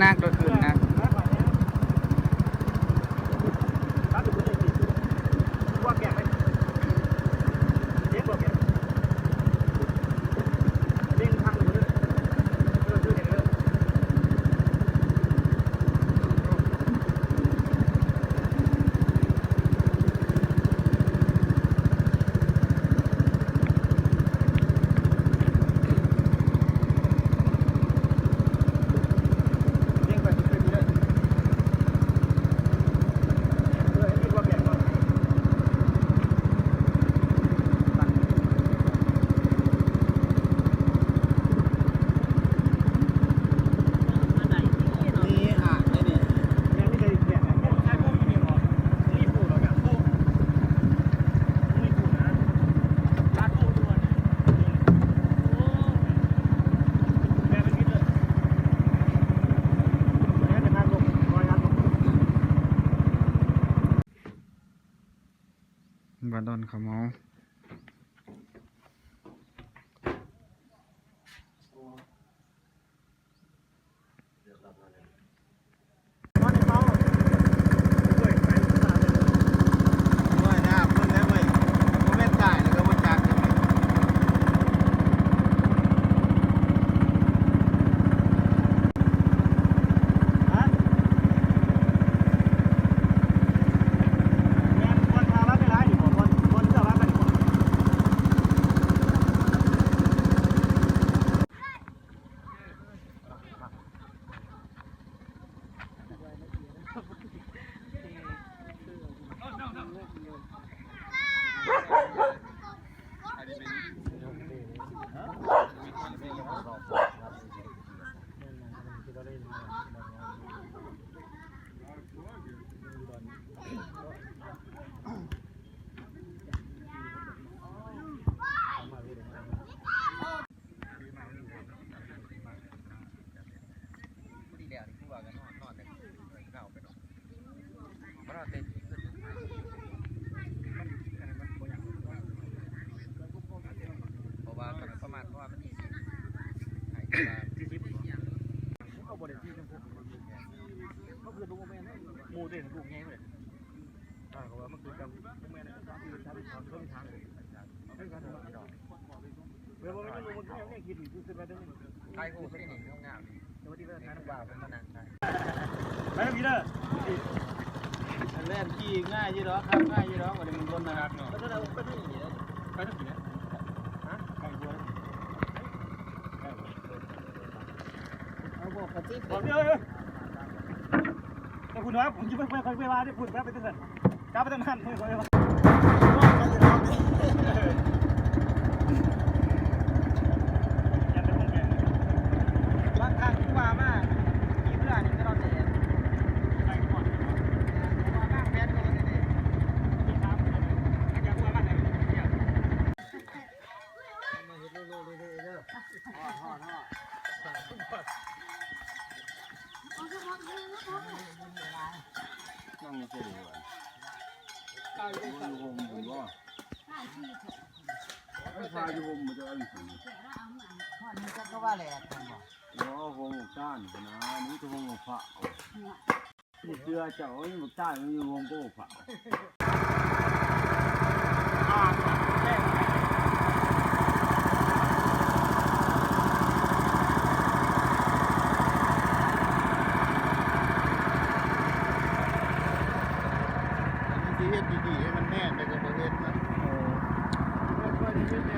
ໜັກ ລົດຂຶ້ນໜັກ. ບ້ານດອນຂະເມົາ. ໄປພີ່ເດີ ອັນແລ່ນຂີ່ງ່າຍຢູ່ດອກ ຂັບງ່າຍຢູ່ດອກ ບໍ່ໄດ້ມັນຄົນນະ ໄປທາງນີ້ເດີ ໄປທາງນີ້ນະ ຮະ ໄປຫົວ ເອົາບໍ່ ເອົາຕິ ເອົາເດີ ເອົາ ແຕ່ພຸ້ນວ່າ ຜົມຊິໄປ ໄປ ໄປວ່າເດ້ ພຸ້ນວ່າໄປຈັ່ງຊັ້ນ ກັບໄປທາງນັ້ນ ຂ້ອຍວ່າ ບາງຄັ້ງວ່າມາ ຂີ່ເຮືອນີ້ກໍລອດແດດ ໄປກ່ອນ ວ່າວາງແຜນກ່ອນເດ້ ໄປຖາມເຂົາເຈົ້າ ເຂົາເຈົ້າວ່າມາແລ້ວ ມາເຮັດໂລໂລເລີເດີ ຮອດ ຮອດ ຮອດ ນັ່ງຢູ່ໃສດີວະ ຢູ່ໂຮມພຸ້ນບໍ່ ໄຟຟ້າຢູ່ໂຮມບໍ່ ຈະເອົາຢູ່ໃສ ຮອດນີ້ຈັກກໍວ່າແຫຼະ ບໍ່ ໂຮມຂອງທ່ານພຸ້ນນະ ມີແຕ່ໂຮມຂອງພະ ເຊື່ອເຈົ້າ ໂອ້ຍ ບັກຕາຍມັນຢູ່ວົງໂກພະ ອັນນີ້ຊິເຮັດດີໆ ໃຫ້ມັນແໜ້ນ ແຕ່ກໍບໍ່ເຮັດນະ ເອີ ເຮັດໄວ້ດີເຮັດແນ